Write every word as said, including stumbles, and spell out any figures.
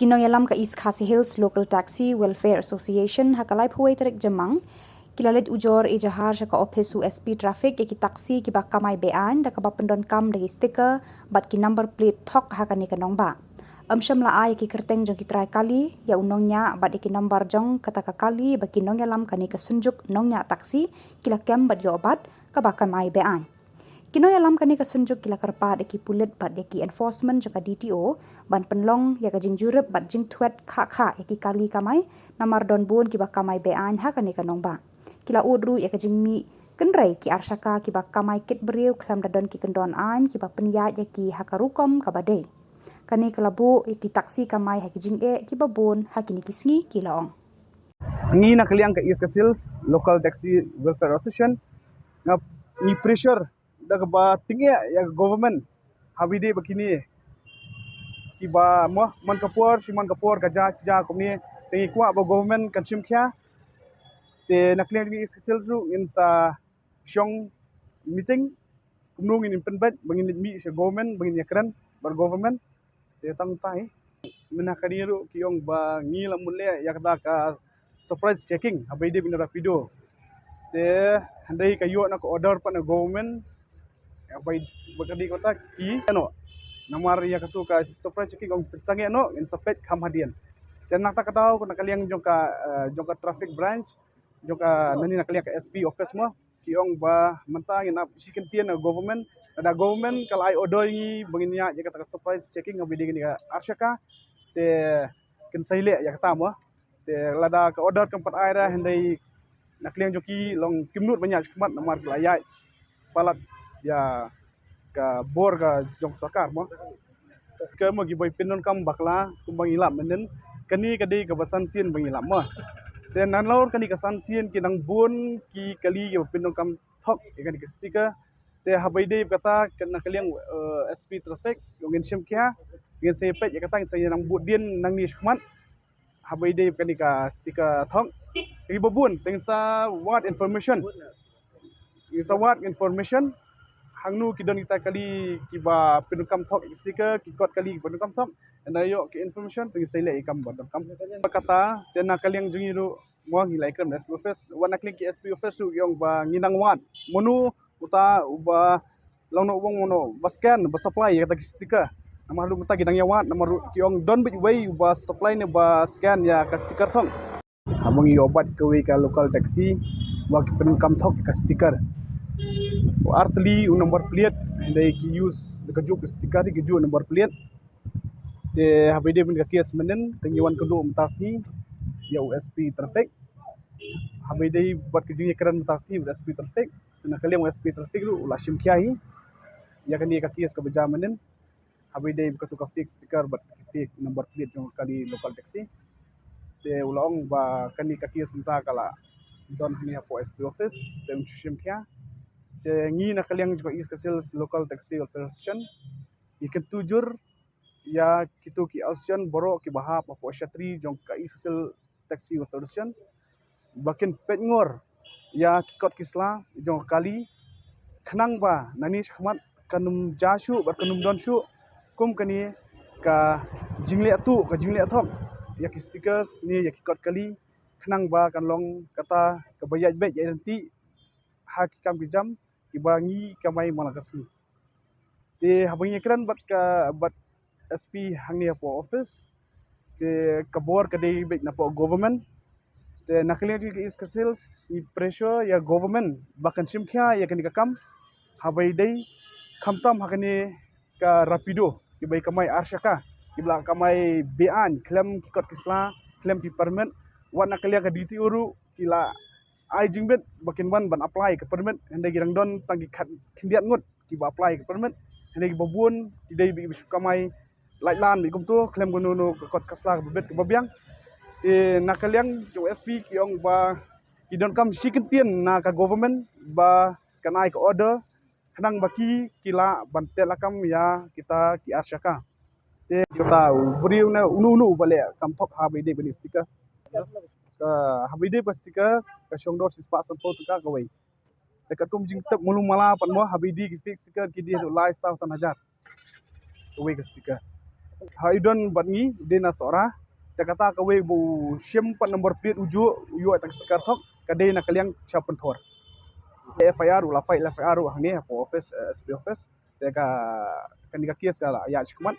Ki nongïalam ka East Khasi Hills Local Taxi Welfare Association ha ka laiphew wei tarik Jymmang ki la leit ujor ejahar sha ka ophis u S P Traffic ïa ki taxi kiba kamai beaiñ da kaba pyndonkam da ki sticker bad ki number plate thok ha kane ka nongbah. Ym shym la ai ïa ki kyrteng jong ki trai kali, ïa u nongñiah bad ïa ki number jong kata ka kali ba ki nongïalam kane ka synjuk nongñiah taxi ki la kem bad ïoh bat kaba kamai beaiñ. Ki nongïalam kane ka synjuk ki la kyrpad ïa ki pulit bad ïa ki enforcement jong ka D T O ban pynlong ïa ka jingjurip bad jingthwet khah khah ïa ki kali kamai, namar don bun kiba kamai beaiñ ha kane ka nongbah. Ki la ud ruh ïa ka jingmih kynrei ki arshaka kiba kamai kit briew khlem da don ki kyndon aiñ kiba pynïaid ïa ki ha ka rukom kaba dei. Kane ka la buh ïa ki taxi kamai ha ki jingeh kiba bun ha kine ki sngi, ki la ong. Ngi na ka liang ka East Khasi Hills Local Taxi Welfare Association, nga, ngi pressure da kaba tyngeh ïa ka government ha ba ïadei bad kine kiba, mo, man ka por shi man ka por ka jia shi jia kumne. Te ngi kwah ba government kan shim khia. Te na ka liang jong ngi East Khasi Hills ruh ngin sa shong meeting kumno ngin pynbeit ba ngin mih sha government, ba ngin ïakren bad government. Te tang tai mynta kane ruh ki ong ba ngi la mut leh ïa kata ka surprise checking ha ba ïadei bad Rapido. Te hynrei ka ïoh na ka order pat na government ïa ba, ba ka dei kata ki ïa noh. Namar ïa katu ka surprise checking ong pynsangeh noh, ngin sa peit kham hadien. Te na kata ka daw na ka liang jong ka, eh, jong ka traffic branch, jong ka, nangne na ka liang ka S P office mo, ki ong ba mynta ngin ap shi kyntien na government. Lada government ka la ai order ïa ngi ba ngin ïaid ïa kata ka surprise checking ha ba ïadei kane ka arshaka, te kin sa leh ïa kata mo. Te lada ka order kam pat ai ruh, hynrei na ka liang jong ki long kim nud ban ïaid shakhmat namar ki la ïaid palat ïa ka bor ka jong sorkar mo. Ka mo kiba pyndonkam bakla kumba ngi lap mynnin, kane ka dei kaba san sien ba ngi lap mo. Te nalor kane ka san sien ki dang bun ki kali kiba pyndonkam thok ïa kane ka sticker. Te ha ba ïadei bad kata na ka liang, eh, S P traffic, ngin shim khia, ngin sa peit ïa kata, ngin sa ïa nang bud dien nangne shakhmat ha ba ïadei bad kane ka sticker thok. Te kiba bun te ngin sa wad information. Ngin sa wad information hangno ki don kita kali kiba pyndonkam thok ïa ki sticker, ki kot kali kiba pyndonkam thok. Hynda ïoh ki information te ngin sa leh ïa ka kam ba donkam. Kata te na ka liang jong ngi ruh mo ngi la ïakren bad S P office, wat na ka liang ki S P office ruh ki ong ba ngin nang wad mano uta uba, long noh u ong mano ba scan ba supply ïa kata ki sticker. Namar ruh mynta ki dang ïa wad namar ruh ki ong don beit uwei uba supply ne ba scan ïa ka sticker thok. Haba ngi ïoh bat kawei ka local taxi ba ki pyndonkam thok ka sticker. Ar tylli u number plate, hynrei ki use da kajuh ka sticker, kajuh number plate. Te ha ba ïadei bad ka case mynnin te ngi wan kynduh mynta sngi ïa u S P traffic. Ha ba ïadei bad ka jingïakren mynta sngi bad S P traffic, te na ka liang u S P traffic ruh u la shim khia hi ïa kane ka case kaba jia mynnin. Ha ba ïadei bad katu ka fake sticker bad ka fake number plate jong ka kali local taxi. Te u la ong ba kane ka case mynta ka la don hangne hapoh S P office, te un shu shim khia. Te ngi na ka liang jong ka East Khasi Hills Local Taxi Association ngi kyntu jur ïa kito ki association baroh kiba hap hapoh shatri jong ka East Khasi Hills Taxi Association ba kin peit ngor ïa ki kot ki sla jong ka kali, khnang ba nangne shakhmat kan ym jia shuh bad kan ym don shuh kum kane ka jingleh tuh, ka jingleh thok ïa ki stickers ne ïa ki kot kali, khnang ba kan long kata kaba ïaid beit ïaid ryntih ha ki kam ki jam kiba ngi kamai man la ka sngi. Te haba ngi kren bad ka, bad S P hangne hapoh office, te ka bor ka dei beit napoh government. Te na ka liang jong ka East Khasi Hills ngi pressure ïa government ba kan shim khia ïa kane ka kam. Ha ba ïadei khamtam ha kane ka Rapido kiba ïa kamai arshaka, kiba la kamai beaiñ khlem ki kot ki sla, khlem ki permit. Wat na ka liang ka D T O ruh ki la ai jingbit ba kin wan ban apply ka permit, hynrei ki dang don tang ki khat khyndiat ngut kiba apply ka permit, hynrei kiba bun ki dei beit kiba shu kamai lait lan beit kumto khlem kano kano ka kot ka sla kaba bit kaba biang. Te na ka liang jong S P ki ong ba ki donkam shi kyntien na ka government ba kan ai ka order khnang ba ki, ki lah ban tet lakam ïa kita ki arshaka. Te kata u briew ne uno uno uba leh kam thok ha ba ïadei bad ka sticker. Ka ha ba ïadei bad ka sticker ka shong dor shispah sanphew tyngka kawei. Te katkum jingtip malu mala pat mo ha ba ïadei ki fake sticker ki dei haduh lai saw san hajar kawei ka sticker. Ha, i don bad ngi, dei na Sohra. Te kata kawei ba u shim pat number plate u ju, u ïoh tang sticker thok, ka dei na ka liang Shah Pynthor. F I R u la file F I R u hangne hapoh office, eh, S P office. Te ka, kane ka case ka la ïaid shakhmat.